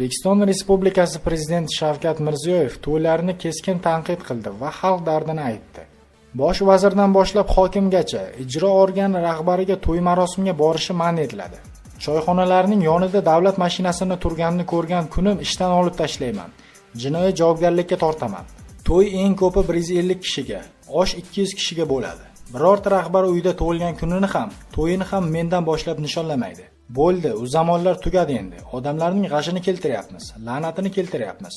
O'zbekiston Respublikasi Prezidenti Shavkat Mirziyoyev to'ylarni keskin tanqid qildi va xalq dardini aytdi. Bosh vazirdan boshlab hokimgacha, ijro organi rahbariga to'y marosimiga borishi man etiladi. Choyxonalarning yonida davlat mashinasini turganini ko'rgan kunim ishdan olib tashlayman. Jinoiy javobgarlikka tortaman. To'y eng ko'pi 150 kishiga, osh 200 kishiga bo'ladi. Birorta rahbar uyida tug'ilgan kunini ham, to'yini ham mendan boshlab nishonlamaydi. Bo'ldi, u zamonlar tugadi endi. Odamlarning g'ashini keltiryapmiz, la'natini keltiryapmiz.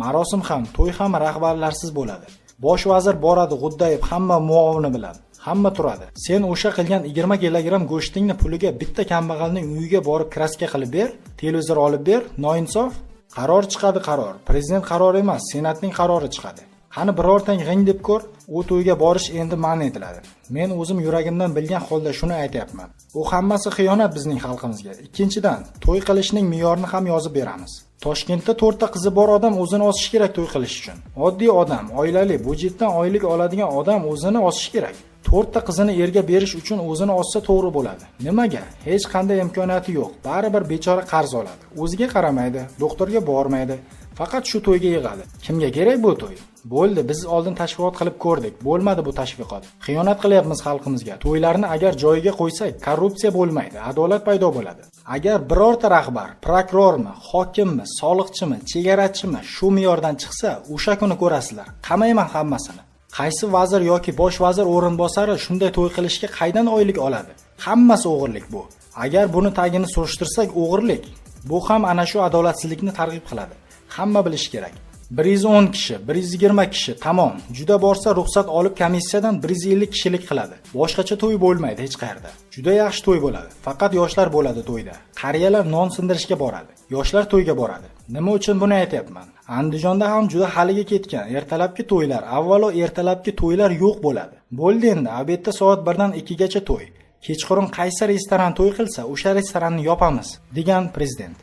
Marosim ham, to'y ham rahbarlarsiz bo'ladi. Bosh vazir boradi g'uddayib hamma muovini bilan. Hamma turadi. Sen o'sha qilgan 20 kilogramm go'shtingni puliga bitta kambag'alning uyiga borib краска qilib ber, televizor olib ber, noinsof. Qaror chiqadi, qaror. Prezident qarori emas, Senatning qarori chiqadi. Qani birortang g'ing deb ko'r, u to'yga borish endi man etiladi. Men o'zim yuragimdan bilgan holda shuni aytyapman. U hammasi xiyonat bizning xalqimizga. Ikkinchidan, to'y qilishning me'yorini ham yozib beramiz. Toshkentda to'rtta qizi bor odam o'zini osishi kerak to'y qilish uchun. Oddiy odam, oilali, byudjetdan oylik oladigan odam o'zini osishi kerak. To'rtta qizini erga berish uchun o'zini ossa to'g'ri bo'ladi. Nimaga? Hech qanday imkoniyati yo'q. Baribir bechora qarz oladi. O'ziga qaramaydi, doktorga bormaydi. Faqat shu to'yga yig'adi. Kimga kerak bu to'y? Bo'ldi, biz oldin tashviqot qilib ko'rdik. Bo'lmadi bu tashviqot. Xiyonat qilyapmiz xalqimizga. To'ylarni agar joyiga qo'ysak, korrupsiya bo'lmaydi, adolat paydo bo'ladi. Agar birorta rahbar, prokurormi, hokimmi, soliqchimi, chegarachimi shu me'yordan chiqsa, o'sha kuni ko'rasizlar. Qamayman hammasini. Qaysi vazir yoki bosh vazir o'rinbosari shunday to'y qilishga qaydan oylik oladi? Hammasi o'g'irlik bu. Agar buni tagini surishtirsak, o'g'irlik. Bu ham ana shu adolatsizlikni targ'ib qiladi. Hamma bilishi kerak. 110 kishi, 120 kishi, tamom. Juda borsa ruxsat olib komissiyadan 150 kishilik qiladi. Boshqacha to'y bo'lmaydi hech qayerda. Juda yaxshi to'y bo'ladi. Faqat yoshlar bo'ladi to'yda. Qariyalar non sindirishga boradi. Yoshlar to'yga boradi. Nima uchun buni aytyapman? Andijonda ham juda haligi ketgan ertalabki to'ylar, avvalo ertalabki to'ylar yo'q bo'ladi. Bo'ldi endi, обед da soat 1 dan 2 gacha to'y. Kechqurun qaysi restoran to'y qilsa, o'sha restoranni yopamiz, degan prezident.